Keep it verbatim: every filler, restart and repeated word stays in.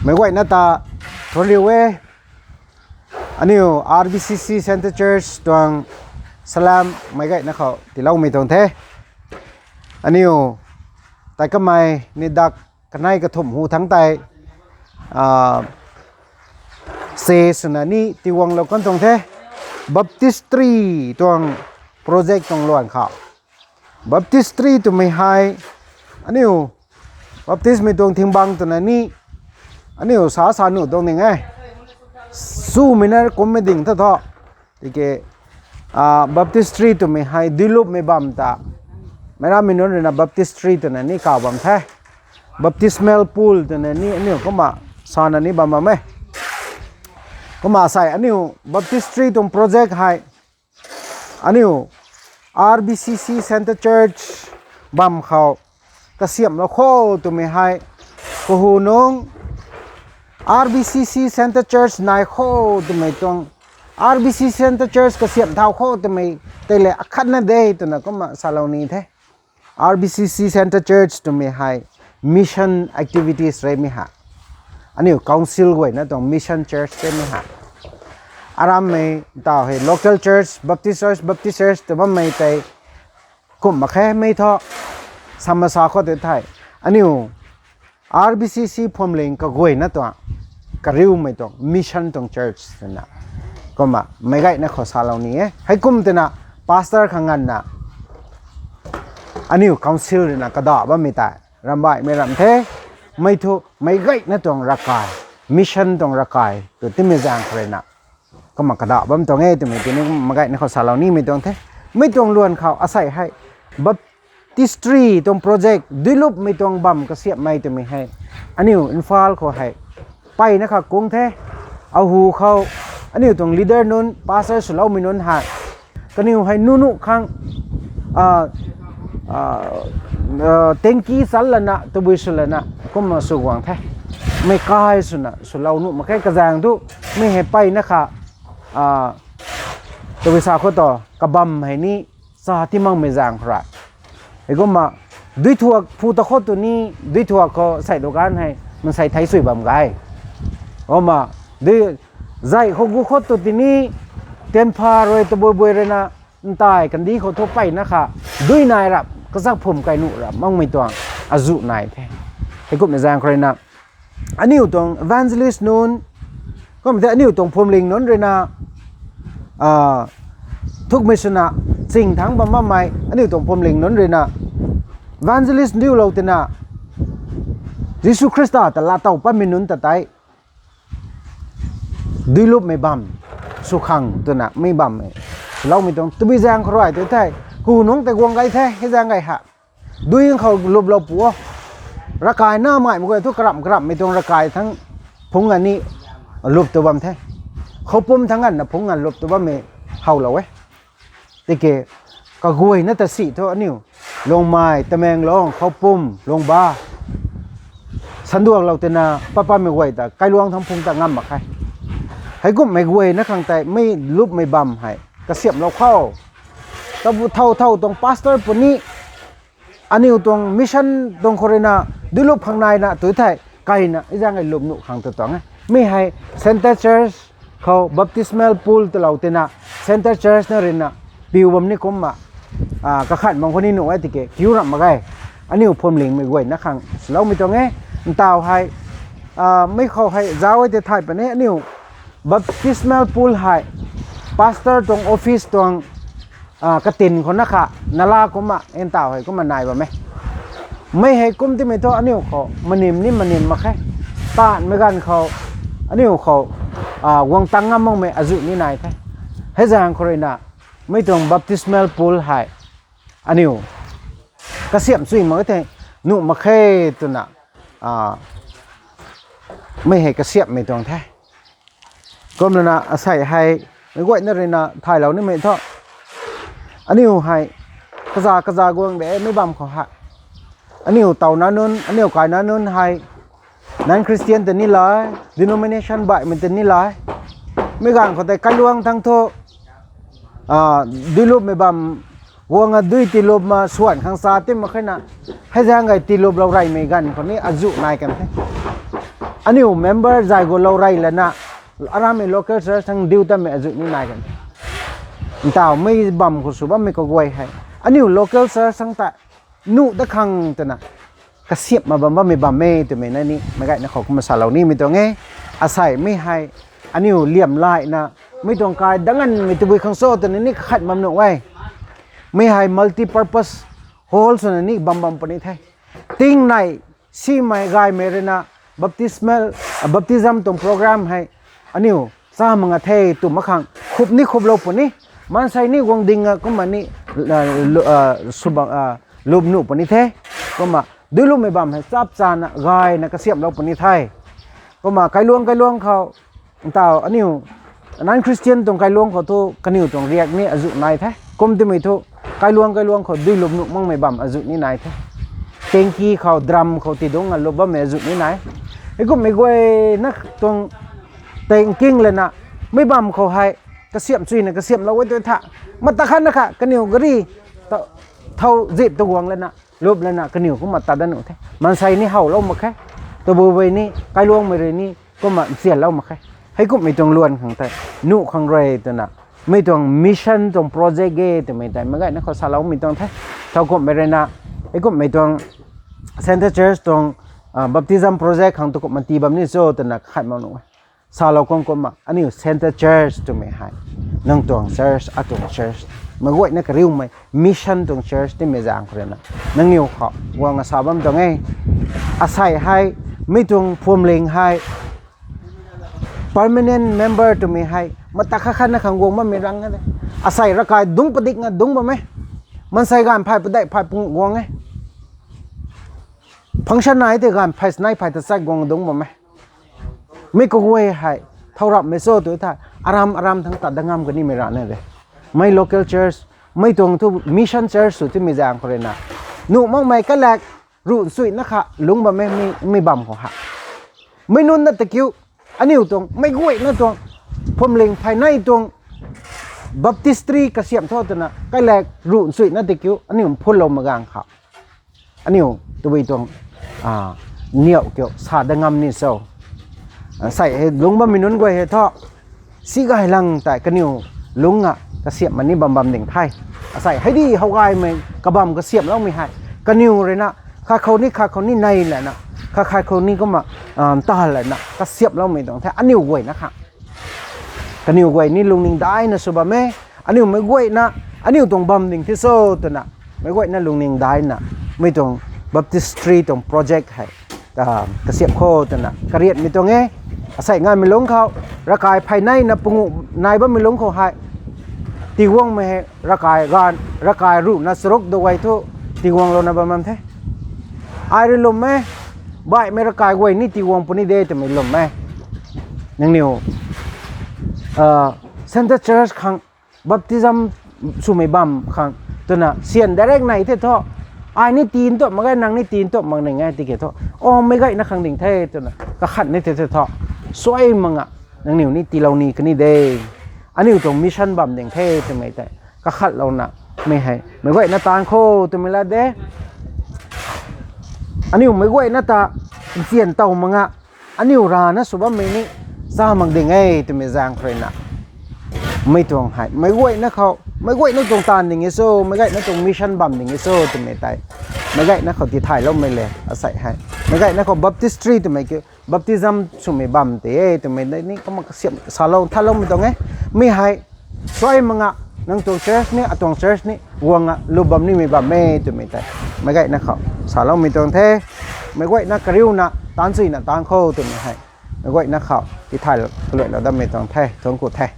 Meic guayna ta thuanc riu e. Aniu R B C C Centre Church tuang salam meic guayna khou tiiloumei tuang the. Aniu tei kamei ni dak kanei kathumh hu thangc tei, se swna ni tiiguanglou kan tuang the. Baptistry tuang project tuang luan khou, baptistry twmei hei aniu Baptistmei tuang thingbang twna ni aniu sa sa nuh tuang ding e. Sumei na kummei ding tha thu. Tiki, baptistry twmei hei duilupmei bam ta, meic rammei nunc ruina baptistry twna ni kaw bam the. Baptismal pool twna ni aniu kumna sana ni bam bam e. Kumna sei aniu baptistry tuang project hei aniu R B C C Centre Church bam khou kasiamhlou kho twmei hei, kahu nung R B C C Centre Church nai kho twmei tuang, R B C C Centre Church kasiamh thau kho twmei tei le akhatna de twna kumna salou ni the. R B C C Centre Church twmei hei mission activities reymei ha, aniu council guayna tuang mission church reymei ha. Arammei taw hei local church, Baptist church, Baptist church tw bammei tei kum mak khe mei thu, samasa khou tei thei aniu R B C C phuamling kaguayna tuang, kariumei tuang mission tuang church twna kumna meic guayna khou salou ni e. Heikum twna pastor khang nganvna aniu council ruina kadaw bammei tei ramh baihmei ramh the. Mei thu meic guayna tuang ravkai, mission tuang ravkai tw timei zaeng khou ruina kumna kadaw bam tuang e twmei tini meic guayna khou salou nimei tuang the. Mei tuang luan khou asei hei baptistry tuang project duilupmei tuang bam kasiamhmei twmei hei aniu Imphal khou hei mpeyna kha kung the. Ahu khou aniu tuang leader nunc, pastor swloumei nunc hei kaniw hei nuh nuh khang tanki chal lana tabui sw lana kumna sw guang the. Meic kai swna swlou nuh mak khe, kazaeng thu mei hei mpeyna kha tabui sa khou tu kabam hei ni cha ti makmei zaeng khou rui, heikumna duithuak phu ta khou tu ni, duithuak khou sei dukan hei mansei thei sui bam ge. Kumna dui zai khou gu khou tu tini, tianpha rui tabui bui ruina ntai kandih khou thu mpeyna kha dui nai rap kazak phum kai nuh rap makmei tuang azuh nai the. Heikumna zaeng khou ruina aniu tuang evangelist nunc, kumna the aniu tuang phuamling nunc ruina thukmei swna ching thangc bam bammei aniu tuang phuamling nunc ruina evangelist ndiulou twna Jisu Khrista ta laatow patmei nunc ta tei duilupmei bam sw khang twna mei bammei swloumei tuang tabui zaeng khou rui tei thei, ku nungc tei guang gay the, hei zaeng gay ha. Dui khou luplou pu o. Ravkai na maimei guay thu karamh karamhmei tuang ravkai thangc phungc nganv ni lup tu bam the. Khoupum thangc nganvna phungc nganv lup tu bammei howlou e. Tiki kaguayna ta si thu aniu Lungmei, Tamenglong, Khoupum, Lungba sanduaklou twna pat patmei guay ta kailuang thangc phungc ta ngam mak khe. Heikumhmei guayna khang tei mei lupmei bam hei kasiamhlou khou, tabu thow thow tuang pastor puni aniu tuang mission tuang khou ruina duilup khang naina tu thei kaina hei zaeng hei lup nuh khang tu tuang e. Mi hei Centre Church khou baptismal pool twlou twna Centre Church na ruina piu bam ni kumna kakhat mang khou ni nuh e tiki kiu ramh mak ge. Aniu phuamlingmei guayna khang swloumei tuang e. Ntaw hei mi khou hei zauc e tei thay puni aniu baptismal pool hei pastor tuang office tuang katin khou na kha nala kumna ntaw hei kumna nai bam e. Mei hei kum timei thu aniu khou manim ni manim mak khe. Taanvmei ganv khou aniu khou guang tang ngam makmei azuh ni nai the. Hei zaeng khou ruina mei tuang baptismal pool hei aniu kasiamh sui mak the, nuh mak khe twna mei hei kasiamhmei tuang the. Kumlana asei hei meic guayna ruina thaylou nimei thu aniu hei kaza kaza guang de mei bam khou hei aniu tawna nunc, aniu kaina nunc hei non-Christian tei ni lai, denomination baihmei tei ni lai, mei ganv khou tei kailuang thangc thu duilupmei bam guang a dui tiilupna swan khang sa ti mak khe na, hei zaeng gay tiiluplou reymei ganv khou ni azuh nai kan the. Aniu member zay gu lou rey lana, aramei local church thang diu tamei azuh ni nai kan the. Ntaw mei bam khou sw bammei kaguay hei, aniu local church thang ta nuh dat khang twna kasiamh ma bam bammei bam e twmei na ni meic gayna khou kumna salou nimei tuang e. Asei mi hei aniu liam layna, mi tuang kai danganmei tabui khang cho twna ni kakhat bam nuh e. Mi hei multipurpose hall swna ni bam bam puni the. Tingnei simei gaymei ruina baptismal, baptism tuang program hei aniu cha mak nga the tw mak khang khup ni khuplou puni. Maansei ni guang ding a kumna ni, lum nuh puni the. Kumna duilummei bam hei chap chana gayna kasiamhlou puni the. Kumna kailuang kailuang khou, ntaw aniu non-Christian tuang kailuang khou thu kaniw tuang riak ni azuh nai the. Kum timei thu kailuang kailuang khou duilum nuh makmei bam azuh ni nai the. Tanki khou, drum khou tidungc a lup bammei azuh ni nai. Heikumhmei guayna tuang tei nking lana, mei bam khou hei kasiamh chuyna kasiamhlou e tu tha. Mata khatna kha kaniw gari thow zip tu guang lana, lup lana kaniw kumna tat dat nuh the. Maansei ni howlou mak khe. Tabui ni kailuangmei rui ni kumna nzianlou mak khe. Heikumhmei tuang luan khang tei nuh khang rui twna, mi tuang mission tuang project e twmei tei meic gayna khou saloumei tuang the. Thowkumhmei ruina, heikumhmei tuang Centre Church tuang baptism project khang tu kumna tii bam ni cho twna kakhat mak nuh e. Salou kum kumna aniu Centre Church twmei hei, nang tuang church, atuang church, meic guayna kariumei mission tuang church timei zaeng khou ruina, nangniw khou guangna sa bam tuang e. Asei hei, mi tuang phuamling hei, permanent member twmei hei mata khat khatna khang guang bammei rang e. Asei ravkai dungc padikna dungc bam e. Maansei ganv phay padeih phay pung guang e. Function nai tei ganv phay snei phay ta chat guang dungc bam e. Mi kaguay hei thow rapmei cho tu thei, aram aram thang tat dat ngam kanimei rana de. Mei local church, mei tuang thu mission church sw timei zaeng khou ruina, nuh makmei kailak ruh nchuina kha lungc bam e, mi bam khou ha. Mei nunc na ta kiu, aniu tuang meic guayna tuang phuamling phay nei tuang baptistry kasiamh tho twna kailak ruh nchuina ta kiu aniu phunlou mak gaeng khou, aniu tabui tuang niauh kiu sa dat ngam ni cho. Asei hei lungc bammei nunc guay hei thu, si gay lang tei kaniw lungc a kasiamh ma ni bam bam ding the. Asei hei di how gaymei kabam kasiamhloumei hei, kaniw ruina khat khou ni khat khou ni nei lana, khat khat khou ni kumna nta lana kasiamhloumei tuang the aniu guayna khang. Kaniw guay ni lungning daina sw bam e. Aniu meic guayna, aniu tuang bam ding the cho twna, meic guayna lungning daina, mi tuang baptistry tuang project hei kasiamh kho twna kariatmei tuang e. Asei ngaimei lungc khou, ravkai phay neina panguh nai bammei lungc khou hei, tiguangmei hei ravkai ganv, ravkai ruhna charuk da guay thu tiguanglouna bam bam the. Ai rui lwm e, baihmei ravkai guay ni tiguang puni de twmei lwm e. Nangniw Centre Church khang baptism swmei bam khang twna syan direct nei the thu, ai ni tii ntuap mak e, nang ni tii ntuap mak ning e tiki thu, o meic guayna khang ding the twna kakhat ni the the thu, suai mak nga, nangniw ni tiilou ni kani de. Aniu tuang mission bam ding the twmei tei kakhatlouna, mi hei meic guayna taanv kho twmei la de. Aniu meic guayna ta nzian tow mak nga, aniu rana sw bammei ni cha mak ding e twmei zaeng khou ruina, mei tuang hei meic guayna khou, meic guayna tuang taanv ding e cho, meic guayna tuang mission bam ding e cho twmei tei meic guayna khou tithayloumei le. Asei hei meic guayna khou baptistry twmei kiu, baptism swmei bam tei e twmei ni kumna kasiamh salou nthanloumei tuang e. Mi hei suai mak nga, nang tuang church ni atuang church ni guang a lu bam nimei bam e twmei tei meic guayna khou saloumei tuang the. Meic guayna kariuna taanv chuyna taanv kho twmei hei meic guayna khou tithay kaluailou dammei tuang the. Thuanc ku the.